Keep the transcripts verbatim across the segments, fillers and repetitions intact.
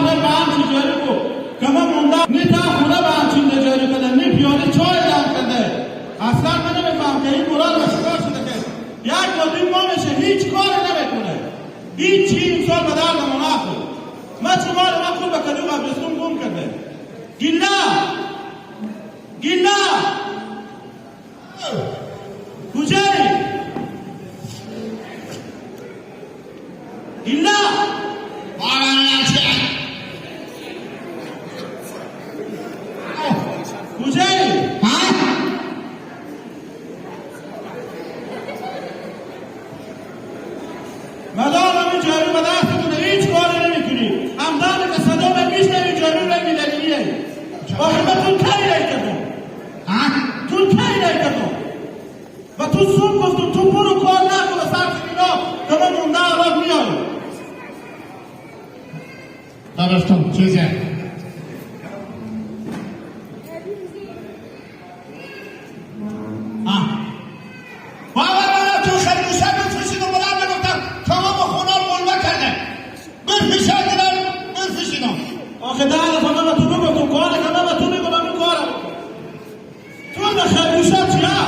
به همچین جاری کو. کمه مونده نی تا خونه به همچین جاری کنه، نی پیالی چای دم کنه. اصلاً من نمی‌فهم که این مراد به چیکار شده که یک و دو ماه می‌شه هیچ کاری نمی‌کنه. هیچ چی امسال به درد ما نخورد. من چه مال ما خود به کدو قبرستون گم کرده. گیلا! گیلا! کجایی؟ گیلا! کجایی؟ ها؟ مدام همین جارو به دست تونه، هیچ کاری نمی‌کنی. همدانی که صدا به می‌شنوی، جارو رای می‌دنی. آخه من تو کی رای کردم؟ ها؟ تو کی رای کردم؟ و تو سوم گفتم، تو برو کار نکن، به سر زمینا، که من مونده عوض می‌آیم. درستم، چیزه. آه. بابا، بابا، تو خرگوشه بفروشین و بلا بگفتم، تمام خونه رو ملمه کرده. بفروشن دیدم، بفروشین. آخه ده دفعه من به تو بگفتم، کار کنم، به تو می‌گم، همون کارم. تو به خرگوشه چیا؟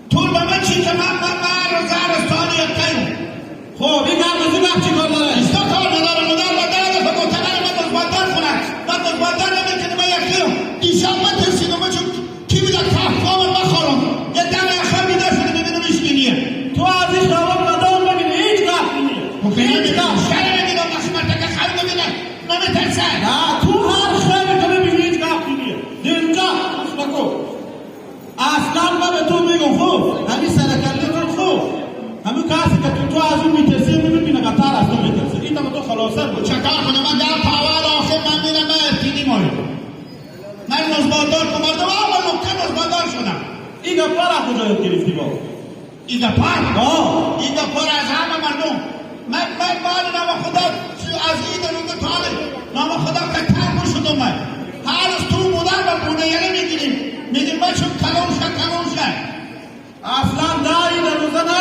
تو به من چی که من، من، من رو زهر استانی یکتاییم. خب، این گپ از این گپ چی کار داره؟ ایستا کار نداره، مدام با ده دفعه معتبر من مزبندر کنه. من مزبندر نمی‌کنه، من یکی دیشب من ترسیدم، من چون کی بوده کهفا من بخورم. یه دم اخر بیدار شده، ببینم هیچ کی نیه. تو از این خبر مدام بگیر، هیچ گپ نیه. خب، هیچ گپ. شرم می‌گیرم، وقتی من تکه خرم می‌بینم، نمی‌ترسه. نه، تو هر خیلی که ببینی، هیچ گپ نیه. دلجا، خوش بکن. اصلاً من به تو می‌گم، خب، همین سر کله تو، خب، همین کسی که تو، تو از اون می‌ترسی، همین می‌بینه بدتر از تو می‌ترسه. این تو خلاصه بود. چکار کنم؟ من در پاوال آخر من می‌رم، من ارتینی مایم. من مزباندار که مردم، آه، من نکته مزباندار شدم. این گپا را کجا یاد گرفتی بابا؟ این گپا؟ آه. این گپا را از همه مردم. من، من مال نام خدا از این روز طالب نام خدا کتر شدم من. هر از تو مدار و بونه یعنی می‌گیریم. می‌گیم من چون کلوشه، کلوشه. اصلاً ده این روزه نه.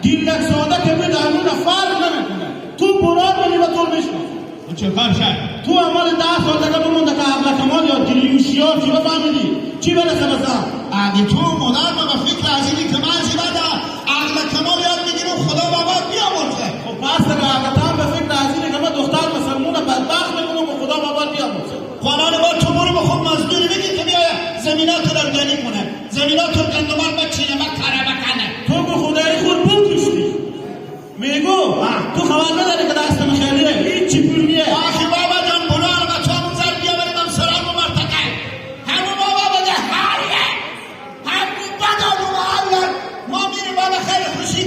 گیلک ساده که می درمون فرق نمی‌کنه. تو برار منی و تو می‌شناسی. چه کار شد؟ تو اول ده سال دیگه بمونده که عقل کمال یاد گیری، هوشیار چی بفهمیدی؟ چی برسه به زن؟ اگه تو مدام به فکر از اینی که من زیبا ده عقل کمال یاد می‌گیرم، خدا بابا بیامرزه. خب پس دیگه اگه تو هم به فکر از اینی که من دختر مسلمون بدبخت می‌کنم و خدا بابا بیامرزه. خانان با تو برو به خود مزدوری بگی که بیایه زمینات رو دردانی کنه. زمینات رو گندمان بچینه، من کاره بکنه. تو به خدایی خود بکشتی. میگو، آه. تو خبر نداری که دستم خالیه، هیچی پول نیه. آخی بابا جان، بلو اربا چامون زر بیاوریم هم سرام و مرتقه. همون بابا بده حالیه. همون بدا دو حالیه. ما میریم بابا خیلی خوشی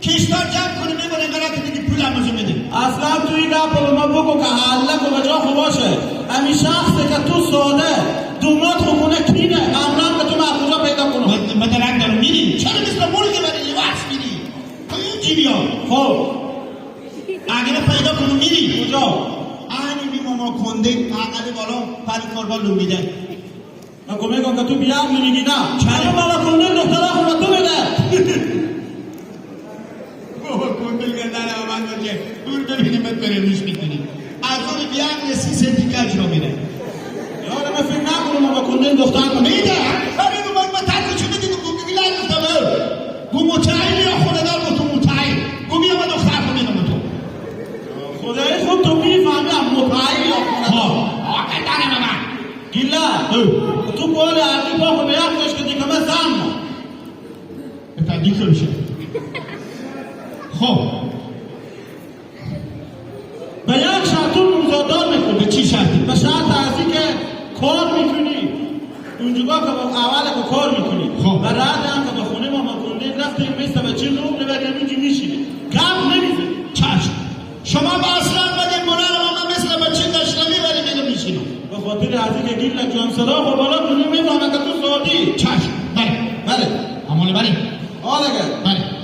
کشتار جمع کنیم، می‌بریم برات دیگه پول هم می‌دیم. اصلاً تو این گپ رو ما بگو که حالا که به جا خو باشه. همین شخصی که تو ساده دومات خو کنه کینه، امران که تو ما کجا پیدا کنم؟ مد-، مدرک دارم میری. چرا مثل مرغی برای لیواس میری؟ تو این جی بیا. خب. اگه پیدا کنم میری. کجا؟ آنی بی ماما کنده، اقل بالا، پری کاربان لومیده. من گمه گم که تو بیام نمیگی نه. چرا ماما کنده دخترا خونه تو بده؟ بابا کنده گردن امان باشه. دور ببینیم بد بره روش می‌کنی. از اون بیام یه سی سنتی کج رو میره. یار من فکر نکنم ماما کنده دختر کنده. میده. آره، من به تنگ چه بدی؟ گم بگی لای گفتم. گم متعهد یا خونه دار، گم تو متعهد. گم یا من دختر کنده تو. خدای خود تو می‌فهمی هم متعهد یا خونه دار. ها. آقا دارم من. گیلا، تو بوله عقلی با خو به یک کش که دیگه من زن. بتا دیگه می‌شه. خب. به یک شرطون ممزادار می‌کنی. به چی شرطی؟ به شرط ازی که کار می‌کنی. اونجا که با اول که کار می‌کنی. خب. و رد هم که به خونه ما مکرونه رفتیم، مثل به چی رو ببریم اینجا می‌شینی. گپ نمی‌زنی. چشم. شما با اصلاً بگیم، مولانا، ما مثل بچه دشنوی ولی میگه میشینم. به خاطر از اینکه گیلک جان صدا خو بالا کنی، می‌فهمه که تو سعودی. چشم. بله. بله. امال بله. حال اگر. بله.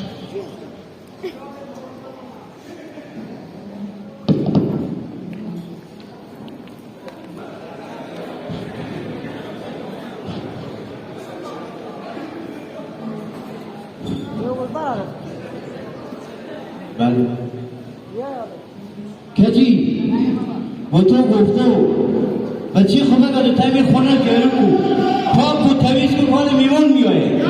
بله. کجی. و تو گفتو، بچی خو بگردو تمی خونه گرم کو. پاک کو، تمیز کو، مال میوان میایه.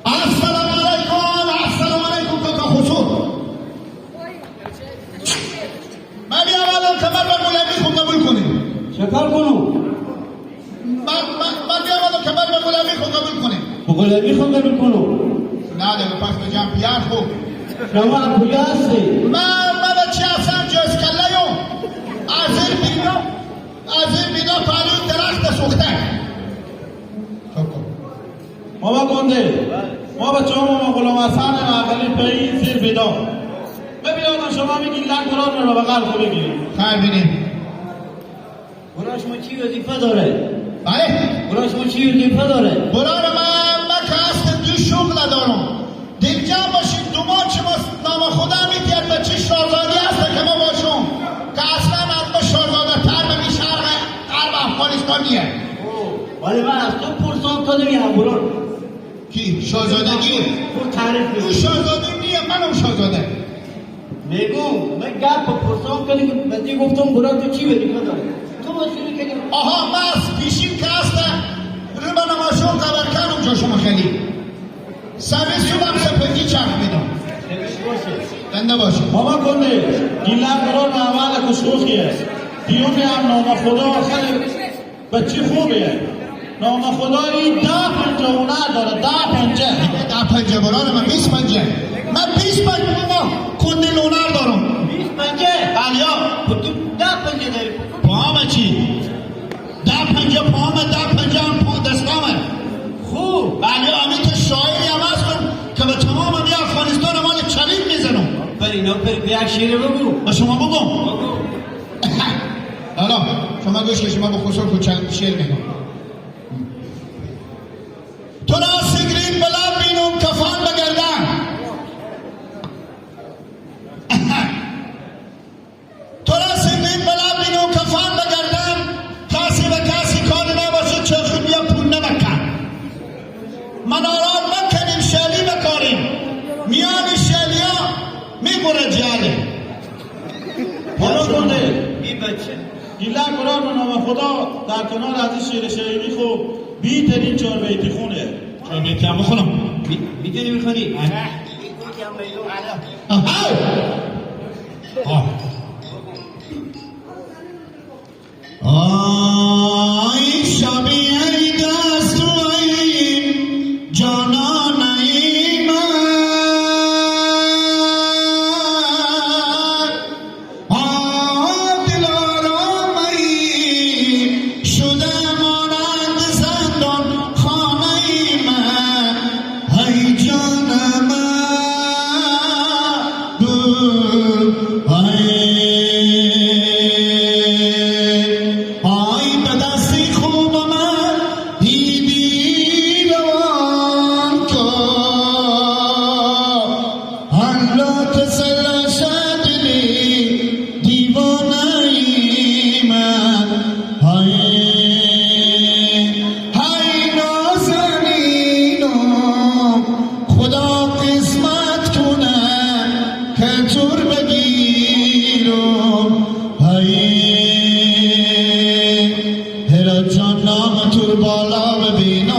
السلام علیکم، السلام علیکم، کاکا خسرو. من بیا والا کمر به مولوی خو قبول کنیم. چکار کنو؟ من، من، من بیا والا کمر به مولوی خو قبول کنیم. به مولوی خو قبول کنو؟ نه، ده پس به جان پیار خو. شما کجا هستی؟ من، من چی هستم؟ جز کله یو. از این بینا، از این بینا پالو درخت سوخته. چکو. ما با گنده، ما با چون ما غلام حسن عقلی پی زیر بیدا. ببین آدم شما میگین لک برار رو بغل خو بگیریم. خیر بینیم. برای شما چی وظیفه داره؟ بله. برای شما چی وظیفه داره؟ برار من، من که اصل دو شغل دارم. دلجم باشید، دو ماه چه ما نام خدا می‌تید و چه شاهزادی هست که ما باشم که اصلاً از ما شاهزاده تر به شرق غرب افغانستان نیه. او، ولی من از تو پرسان کدومی هم برار؟ کی؟ شاهزاده کیه؟ تو تعریف او بده. شاهزاده نیه، منم شاهزاده. میگم، من گپ پرسان کردی که بندی گفتم برار تو چی وظیفه داری؟ تو مسئول کردی. آها، من از پیشین که هستم، رو به نمازون قبر کنم جا شما خیلی. سر صبح هم سپگی چرخ می‌دم. باشه. زنده باشی. بابا گنده، گیلک برار به اول کشوخی است. دیوم هم نام خدا خیلی بچی خوبیه. نام خدا ای ده پنجه هنر داره، ده پنجه. ده پنجه برار من بیست پنجه. من بیست پنجه ما کندی هنر دارم. بیست پنجه؟ بله. خب تو ده پنجه داری. پاهم چی؟ ده پنجه پاهم، ده پنجه هم پا دستامه. خوب. بله، همین تو شاعری هم هستم که به تمام همین افغانستان مال چلیک می‌زنم. پر اینا پر بیا شعر بگو. به شما بگم؟ بگو. حالا شما گوش که شما به خصوص خود چند شعر می‌گم. تو را سیگریت به لب بینم کفن به گردن. تو را سیگریت به لب بینم کفن به گردن. کسی به کسی کاری نباشه، چرخ بیا پول نمکن. مناران مکنیم، شلی بکاریم. میان شلیا می‌بره جهله. حالا گنده، این بچه. گیلک برار به نام خدا در کنار از این شعر شاعری خو بیترین چهار بیتی خونه. چهار بیتی هم بخونم. می-، می‌تونی بخونی؟ آره. آها. آه. آی شبی ای دست و ای جانان ای من، آ دلارام ای شده مانند زندان خانه ای من. ای جان من، ای، آی به دستی خوب من دیدی روان کو. الله تسلا شه دلی دیوانه‌ی من. های، های نازنینم، خدا قسمت کنه که تور بگیرم. های، هرات جان نام تور بالا ببینم.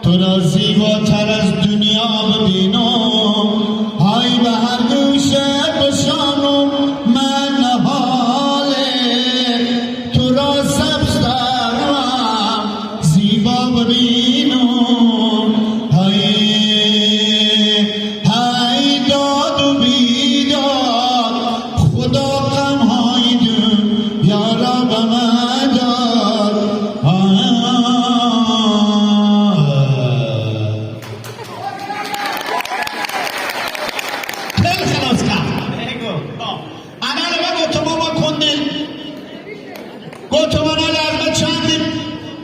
تو را زیباتر از دنیا ببینم، های به هر گوشه بشانم من حال تو را سبزتر و زیبا ببینم. های، های داد و بیداد، خدا غم‌های دنیا را به من داد. آه. دل خلاص کرد. انا رو گفتم ما کندیم. گفتم انا از من چندی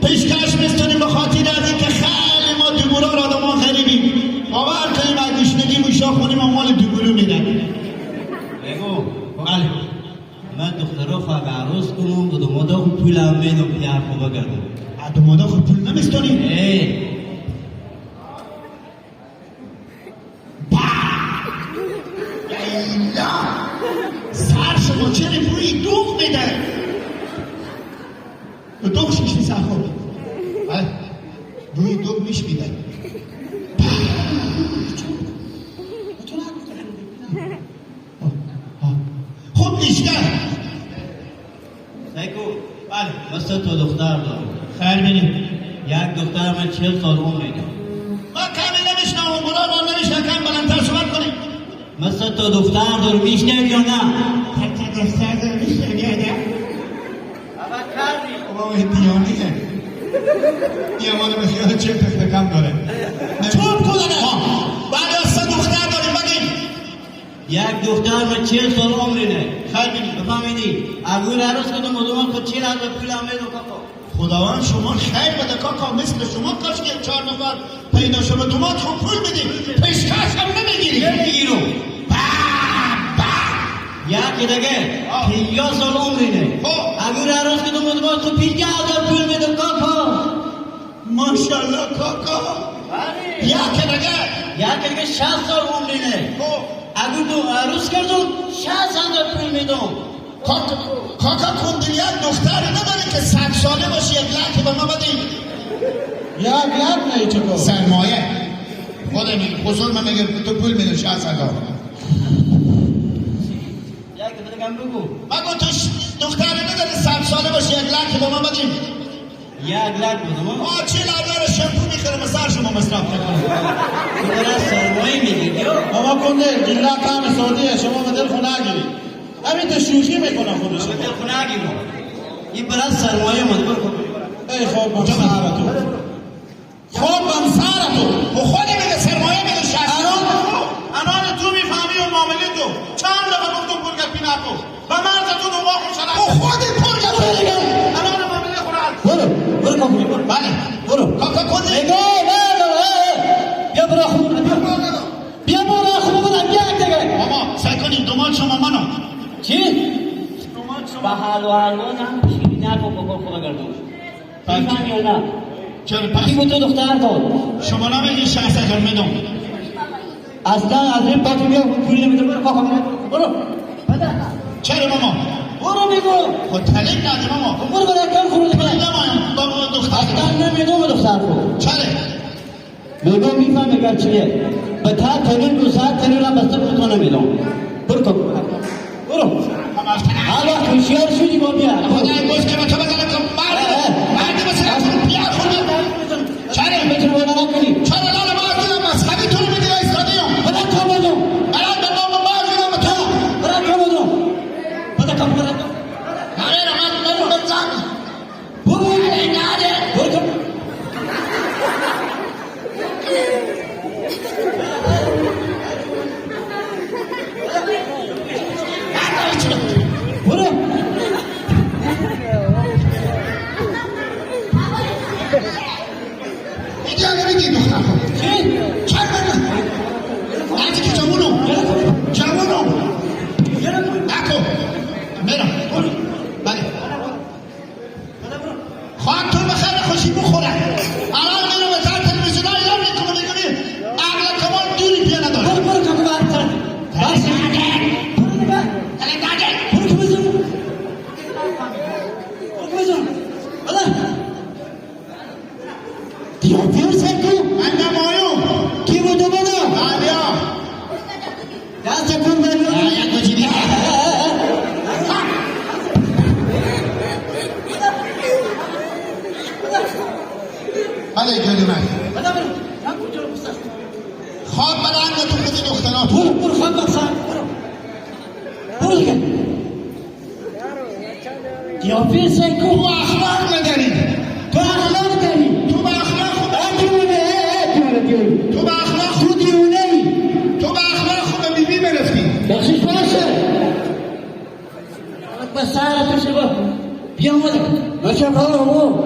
پیشکش می‌کنیم به خاطر از اینکه خیلی ما دوباره آدم ها غریبیم. باور کنیم از گشنگی موشا خونیم ما مال دوباره می‌رم. بگو. بله. من دخترا خو اگه عروس کنم، به دومادا خو پول هم می‌دم، پیار خو بگردم. اه، دومادا خو پول نمی‌ستونی؟ اه. با! ایلا سر شما چرا بوی دوغ می‌ده؟ تو دوغ شیشتی سر خود. بله. بوی دوغ میش می‌ده. خب بیشتر. سیکو. بله. من سه تا دختر دارم. خیر بینی. یک دختر من چهل سال عمر داره. ما کمی نمی‌شنوم، برو، ما نمی‌شنوم، کم بلندتر صحبت کنی. من سه تا دختر دارم، می‌شنوی یا نه؟ سه تا دختر دارم، می‌شنوی یا نه؟ اول کردی. بابا، این دیونیه. یه مال به خیال چه تخت کم داره. چوب کن. ها. بله، سه دختر داریم، بگیم. یک دختر من چهل سال عمرینه. خیر بینی. بفهمیدی؟ اگور عروس کدوم مردم خود چهل هزار پول هم می‌دم کاکا. خداوند شما خیر بده کاکا، مثل شما کاش که چهار نفر پیدا شده، دومات خو پول بدی، پیشکش هم نمی‌گیری. نمی‌گیرم. به به. یکی دیگه. آه. پنجاه سال عمرینه. خب. اگور عروس کدوم مردم خود پنجاه هزار پول می‌دم کاکا. ماشاءالله کاکا. بله. یا که دیگه؟ یا که دیگه شصت سال عمرینه. خب. اگه تو عروس کردم، شصت هزار پول می‌دم. کاکا، کاکا کندلیان دختری نداری که صد ساله باشه، یک لک به ما بدی؟ یک لک نه، چطور؟ سرمایه. خودمی، بزرگ من میگه تو پول می‌ده شصت هزار. یک دفعه دیگه هم بگو. مگو تو ش-، دختری نداری صد ساله باشه، یک لک به ما بدی؟ یک لک بودم. آه، چهل هزار شمپو می‌خرم، سر شما مصرف نکنم. تو برای سرمایه می‌گیری، یا؟ بابا کنده، گیلا کام سعودیه، شما به دل خو نگیری. همین تو شوخی می‌کنه خودش. به دل خو نگیرم. این برای سرمایه مجبور کن. ای خوب، بخسارتو. خوب، بخسارتو. خو خودی میگه سرمایه می‌ده شهر. الان، الان تو می‌فهمی و معامله تو. چند دفعه گفتم پول گپی نکن. و مرز تو دو ماه خود شرایط. تو خودت پر گپی دیگه. الان معامله خود حل. برو، برو کاکو. بله. برو. کاکا کجا؟ نگاه، نه، نه، نه، نه. بیا برو خونه، بیا. بیا برو خونه، بیا دیگه. بابا، سعی کنیم دومات شما منو. چی؟ دومات شما. به حال و احوال هم شیرینی نکن، بکن خدا گردون. پس می‌فهمی یا نه؟ چرا پس؟ کی بود تو دختر تو؟ شما نمی‌گی شصت هزار می‌دم. اصلاً از این با تو بیا پول نمی‌دم، برو کاکا، برو. برو. بده. چرا ماما؟ برو می‌گو. خود تلیک ندی ماما. برو برو، کم خروج برو. نمایم، بابا دختر. اصلاً نمی‌دم دختر تو. چرا؟ می‌گم می‌فهمی اگر چیه؟ به تا تنین دو ساعت تنین را بسته به تو نمی‌دم. برو تو. برو. هر وقت هوشیار شدی با بیا. خدای گفت که به تو بزنم که مرد، اه، اه. مرد مثل تو بیا خونه. چرا؟ به تو باور نکنی. چرا لالا ما از دل مذهبی تو رو می‌دی ایستادی هم؟ بلا کامو دو. بلا به نام ما جناب تو. بلا کامو دو. بلا کامو دو. نره رمان نره بزن. برو. نره نره. برو تو. برو. اینجا نمی‌گی دختر خود. چی؟ چند من؟ آجی که جوونو. جوونو. جوونو. نکو. میرم. برو. بله. خواهد تو بخیر خوشی بخوره. الان می‌ره به سر تلویزیون ها ایران می‌کنه، می‌کنه. عقل کمال دوری پیه نداره. برو، برو، تو بر سر. بس. برو دیگه. برو دیگه. برو تو بزن. برو تو بزن. بله. دیو پیو سکو. انده مایو. کی بودو بدو؟ آریا. دست کن بر روی. آریا گوجی بیا. بله، گلو من. خواب بلند تو خودی دخترات. برو، برو، خواب بخسن. برو. برو دیگه. قیافهٔ سگ کو. تو اخلاق نداری. تو اخلاق داری. تو با اخلاق خود. اه، دیونه، اه، اه، دیونه، دیونه. تو با اخلاق تو دیونه ای. تو با اخلاق خود بی‌بی گرفتی. بخشش باشه. بس سهر تو شبا. بیا اومدم. من چه کار رو؟